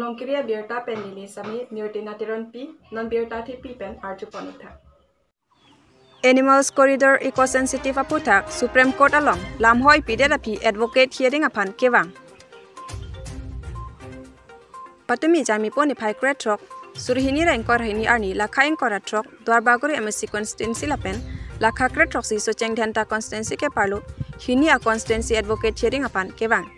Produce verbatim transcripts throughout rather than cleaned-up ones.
Longkiri abirta pen neli Sami Mirtina Teronpi, non birta thepi pen arjupon-ik tha. Animals Corridor Eco Sensitive aphuthak Supreme Court along lamhoi pidet aphi advocate hearing aphan kevang. Patumi Jangmipo niphai krethrok, suri hini ra ingkoi ra hini arni, lakha ingkoi ra throk, Duar Bagori M A C constituency lapen lakha krethroksi Socheng Dhenta constituency keparlo hini a constituency advocate hearing aphan kevang.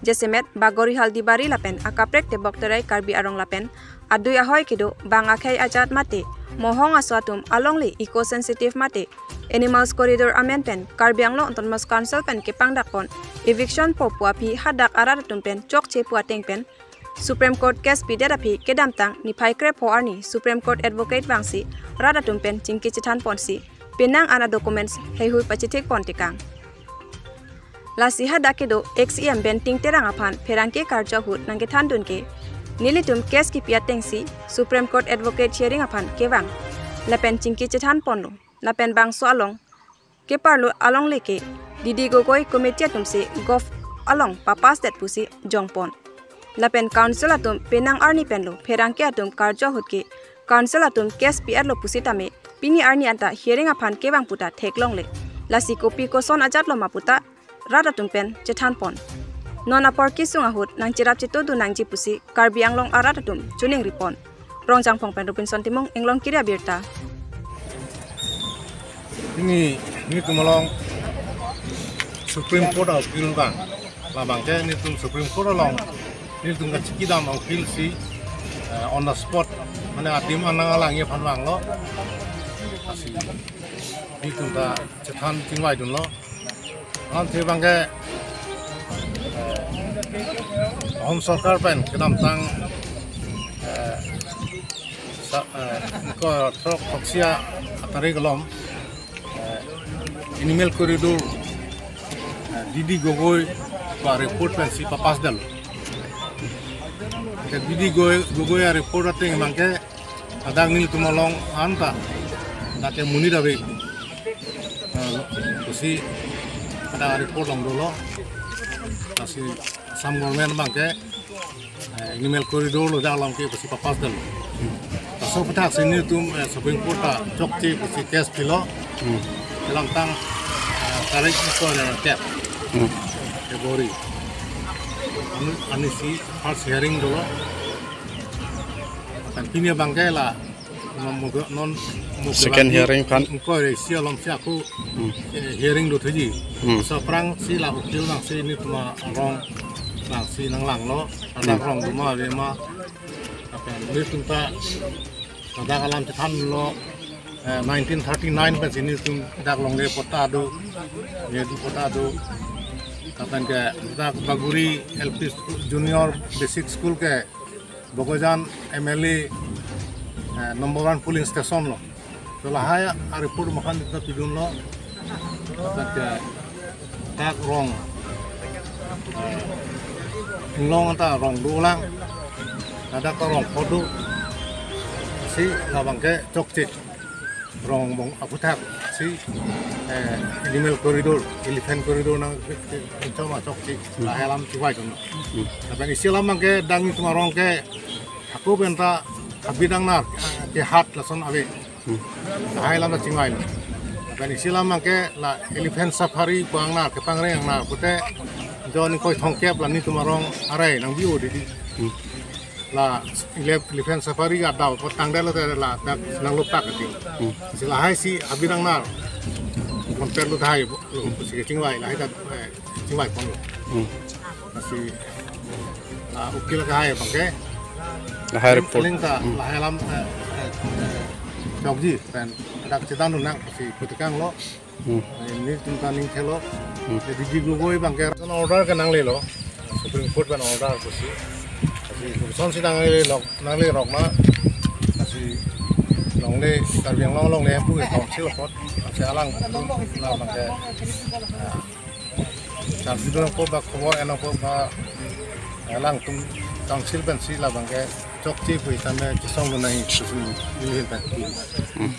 Jasemet Bagori Haldibari lapen akaprek Tebok Terai Karbi arong lapen adui ahoi kedo bang akhei ajat mate mohong aso atum alongle eco sensitive mate Animals Corridor amen pen Karbi Anglong Autonomous Council pen kepangdakpon eviction po pu aphi hadak arat atum pen chokche pu ateng pen Supreme Court case pidet aphi kedamtang niphai krepho arni Supreme Court advocate vangsi rat atum pen chingki chethanponsi penang an a documents heihui pachethekpon tekang. Lasi hadak kedo ex E M Benting Terang aphan pherangke karju ahut nangkethandun ke nelitum case kipi atengsi Supreme Court advocate hearing aphan kevang lapen chingki chethanponlo lapen bangso along keparlo alongle ke D D Gogoi committee atumsi govt along papassdet pusi jongpon. Lapen council atum penang arni penlo pherangke atum karju ahut ke council atum case pi-etlo pusitame pini arni anta hearing aphan kevang puta theklongle. Lasi kopi koson ajatlo ma puta rat atum pen chethanpon. Non apor kesung ahut nangcherap chetodun nangji pusi Karbi Anglong arat atum chuning ripon. Rongjangphong pen Robinson Timung, Inglongkiri abirta. Ini, nelitum along Supreme Court a-appeal vang. Labang ke nelitum Supreme Court along nelitum kachikidam a-appeal si, eh, on the spot, mane adim anang alang ye aphan vanglo. Lasi nelitum ta chethan chingvaidunlo. Anke abang ke, eh, Home Sorkar pen kedamtang, eh, sa-, eh, ko throk throksi a tarik along, eh, Animal Corridor, eh, D D Gogoi ko report pensi papassdetlo. Ke D D Gogoi, Gogoi a-report ateng abang ke hadak nelitum along anta dak ke monit ave, eh, pusi hadak report along dolo. Lasi Assam government abang ke, eh, Animal Corridor lo dak along ke pusi papassdetlo. Laso aphuthaksi nelitum, eh, Supreme Court ta chokche pusi case pilo. Hmm. Kedamtang, eh, tarik ingkoi ra kep. Hmm. February. Anu, anisi first hearing dolo. Lapen pini abang ke la, non moga-, non moga second lagi hearing aphan. Ingkoi ra isi alomsi ako, hmm, eh, hearing do thuji. Hmm. Laso aphrangsi la ukil nangsi nelitum arong nangsi nanglanglo, hadak, hmm, rong do ma ave ma. Lapen nelitum ta hadak alam chethanlo, eh, nineteen thirty-nine pensi nelitum dak longle patta do, ye do patta do. Lapen ke dak Bagori L P School, Junior Basic School ke Bokajan M L A, eh, number one polling station lo. To lahai a-report amathan ta pidunlo. Lapen ke dak rong, eh, inglong anta rong dolang. Hadak ta rong pho do. Si labang ke chokche. Rong bong aphuthaksi, eh, Animal Corridor, Elephant Corridor nang, eh, eh, choma chokche. Hmm. Lahai alam chingvaidunlo. Hmm. Lapen isi alam abang ke dak nelitum arong ke ako penta habit angnar kehat lason ave. Hmm. Lahai alam ta chingvailo. Lapen isi alam abang ke la elephant safari pu angnar, kepangreng angnar pute jon ingkoi thomkep la nelitum arong arai nangbi-o didi. Hmm. La elef-, elephant safari adap patangdetlo te la dak nanglopak ati. Hmm. Si lahai si habit angnar. Compare lo tahai lo, si kachingvai lahai ta, eh, chingvaiponlo. Hmm. Lasi la ukil kahai abang ke. Lahai report. Link ta, hmm, lahai alam, eh, eh, eh, chokji pen dak chethan nang si putikanglo. Hmm. Nelitum ta ning thelo. Hmm. Jadi D D Gogoi abang ke order ke nanglelo. Supreme Court pen order pusi. Lasi kosonsi nanglelo, nanglerok ma. Lasi longle, Karbi Anglong longle pu ke council apot. Lasi alangtum labang ke, ah, charju do nangpo ba khobor en nangpo ba alangtum council pensi labang ke chokche pu tame chesongdun nangji pusi neli hin ta. Hmm.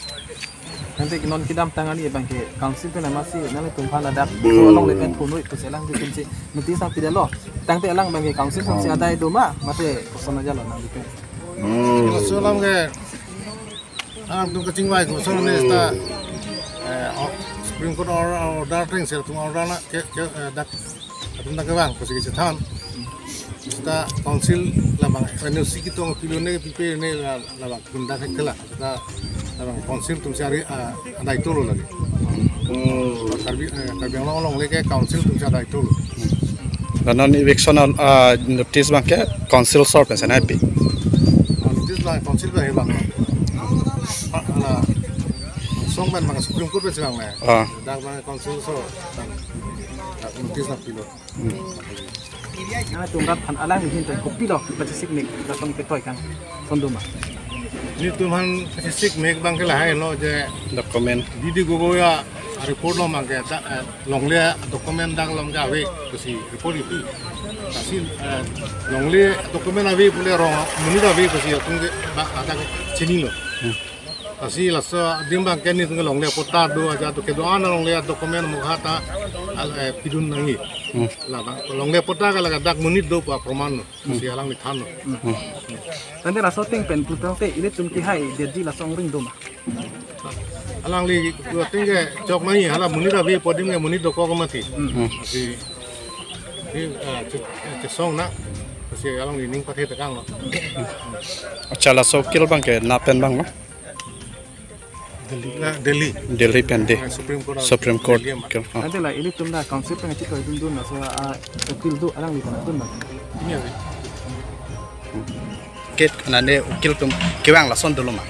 Tangte non kedamtang arni abang ke council pen amatsi nanglitum aphan ladak so alongle pen thunoi pusi alanglitum si notice nangpidetlo. Tangte alang abang ke council atum si adai do ma, mate koson ajalo nangli pen? Laso alam ke, ah, atum kachingvai koson ne seta, eh, o-, Supreme Court or-, order ateng sel atum order na ke, ke, eh, dak atum dak kevang pusi kechethan. Seta council labang N O C ketong pilone pipe ne la-, labang pindak hek kela. Seta labang council atum si ari, ah, adai tolo lagi. Hmm. Karbi, eh, Karbi Anglong alongle ke council atum si adai tolo. La non eviction, ah, notice abang ke council asor pen si nangpi? Ah, notice abang council pen abang. Ah, la, song pen abang Supreme Court pen si abang le. Ah. Dak abang council asor abang, ah, notice nangpilo. Hmm. Nangtum rat aphan alang ahin pen kopilo pachesik mek lason ketoi kangson do ma? Nelitum aphan pachesik mek abang ke lahai lo je document. D D Gogoi areport along abang ke dak, eh, longle document dak along ke ave pusi report kipi. Lasi, eh, longle document ave pule rong monit ave pusi atum ke ba ada ke chinilo. Hmm. Lasi laso adim abang ke nelitum ke longle patta do aja do kedo-an alongle document mokha ta al, eh, pidun nangji. Hmm. Labang longle patta ke ladak monit do pu aproman lo. Hmm. Si alangli thanlo. Hmm. Tangte laso ateng pen putangte ilitum kehai detji laso ongring do ma? Alangli ateng ke chok nangji, hala monit ave pu adim ke monit dokok mati. Hmm. Lasi, di, ah, che-, chesong nang, lasi alangli ning pathe tekanglo. Accha, laso ukil abang ke na pen abang lo? Delhi. Na, Delhi. Delhi pen de. Ah, Supreme Court. Supreme Court. Delhi ma. Ke, ah. Tangte la ilitum la council pen kachetoidun dun laso, ah, ukil do alangli pen dun ma? Ini ave. Ke nane ukil atum kevang lason dolo ma?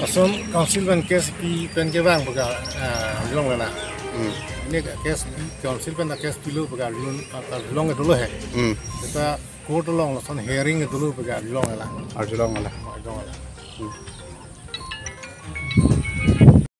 Lason council pen case pi pen kevang pu ke, ah, arjulong le na. Hmm. Ini case pi, council pen case pilo pu ke arjulong, ah, arjulong ke dolo he. Hmm. Seta court along lason hearing ke dolo pu ke arjulong le na. Arjulong le na. Arjulong le na. Hmm.